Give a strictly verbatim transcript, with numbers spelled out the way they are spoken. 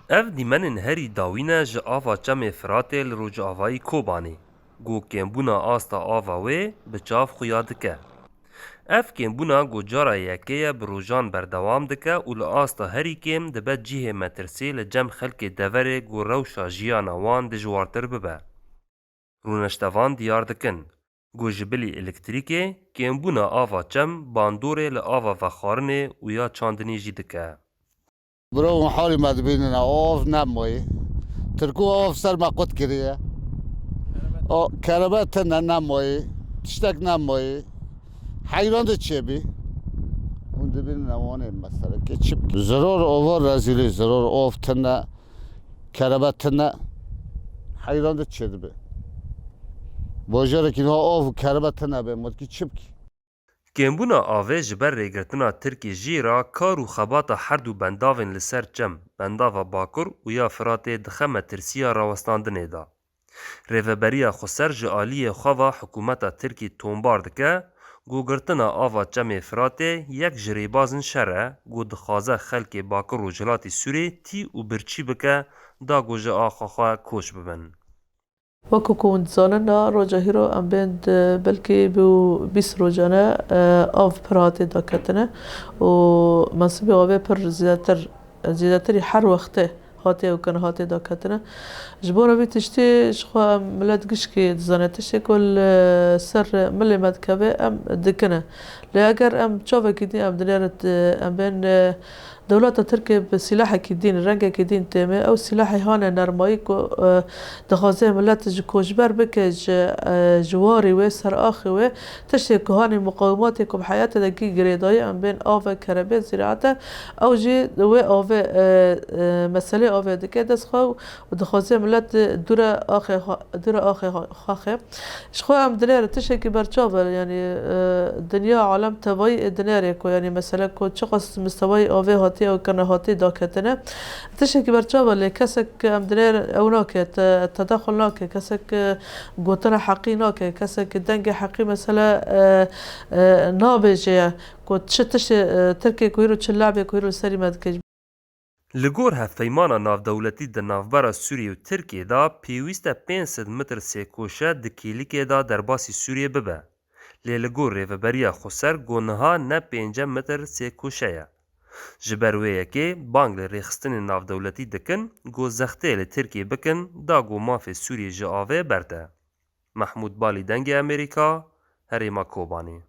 Ev dîmenên herî dawî ne ji ava Çemê Firatê li rojavayî Kobanê, ku kêmbûna asta ava wê bi çav xuya dike. Ev kêmbûna ku cara yekê ye bi rojan berdewam dike û li asta herî kêm dibe cihê metirsî li cem xelkê deverê ku rewşa jiyana wan dijwartir bibe. Rûneştevan diyar dikin ku ji bilî elektrîkê, kêmbûna ava Çem bandorê li ava vexwarinê û ya çandinê jî dike. Bro, hûn halî me dibînine, av nemaye. Tirkû av ser me qut kiriye. O, kerebe tine nemaye. Tiştek nemaye. Heyran de çêbî. Hûn dibînine, wan ê meselekê çi bikî? Ziror ova rezîlî, ziror av tine, kerebe tine. Heyran de çêdibe. Bajarekî niha av û kerebe tine be, ma dikî çi bikî? Kêmbûna avê ji ber rêgirtina Tirkiyê jî re kar û xebata her du bendavên li ser Çem, bendava Bakur û ya Firatê dixe metirsiya rawestandinê de. Rêveberiya Xweser ji aliyê xwe ve hikûmeta Tirkiyê tombar dike ku girtina ava Çemê Firatê yek ji rêbazên şer e ku dixwaze xelkê Bakur Rojhilatê Sûrê tî û birçî bike da ku ji axa xwe koç bibin. Wekî ku hûn dizanin, niha roja hîro em bên di belkî bîst rojan e, e, av pir hatiye daketine û mensibê avê pir zêdetir, zêdetirî her wextê hatiye û kene hatiye daketine. Ji bo re vî tiştî ji xwe em milet gişkî dizane, tiştê ku li ser milê me dikeve em dikine. Lê eger em çavekî din em dinêrin, em bên, e, Dewleta Tirkiyê bi sîlahekî din, rengekî din tême. Ew sîlahê hane nermayî ku, e, dixwaze milet ji koçber bike, ji, e, ji warê wê, ser axê wê. Tiştê ku hanê muqawimatê ku bi heyatê de gî girêdayî, em bên ave, kerebe, zîraete. Ew jî wê ave, e, e, meselê ave dike dest xwe û dixwaze milet dûre axê xwe, dûre axê xwe. Xaxê. Ji xwe em dinêrin tiştekî berçav e, yanî, e, dinya alem tevayî ê dinêrê ku, yanî, mesele ku çiqas mistewayî avê hatiye û kene hatiye daketine. Tiştekî berçav e, lê kesek em dinêrin ew nake, te-, tedexul nake, kesek, e, gotina heqî nake, kesek dengê heqî mesele, e, e, nabêje ye ku çi tiştê, e, Tirkê ku hîro çi lebê ku hîro li serî me dike. Li gor Hevpeymana Navdewletî di navbera Sûriyê û Tirkiyê de pêwîst e pênc sed metr sêkoşe di kêlîkê de derbasî Sûriyê bibe. Lê li gor Rêveberiya Xweser ku niha ne pêncî metr sêkoşe ye. Ji ber wê yekê bang li rêxistinên navdewletî dikin ku zextê li Tirkiyê bikin da ku mafê Sûriyê ji avê berde. Mehmûd Balî, Dengê Amerîka, Herêma Kobanê.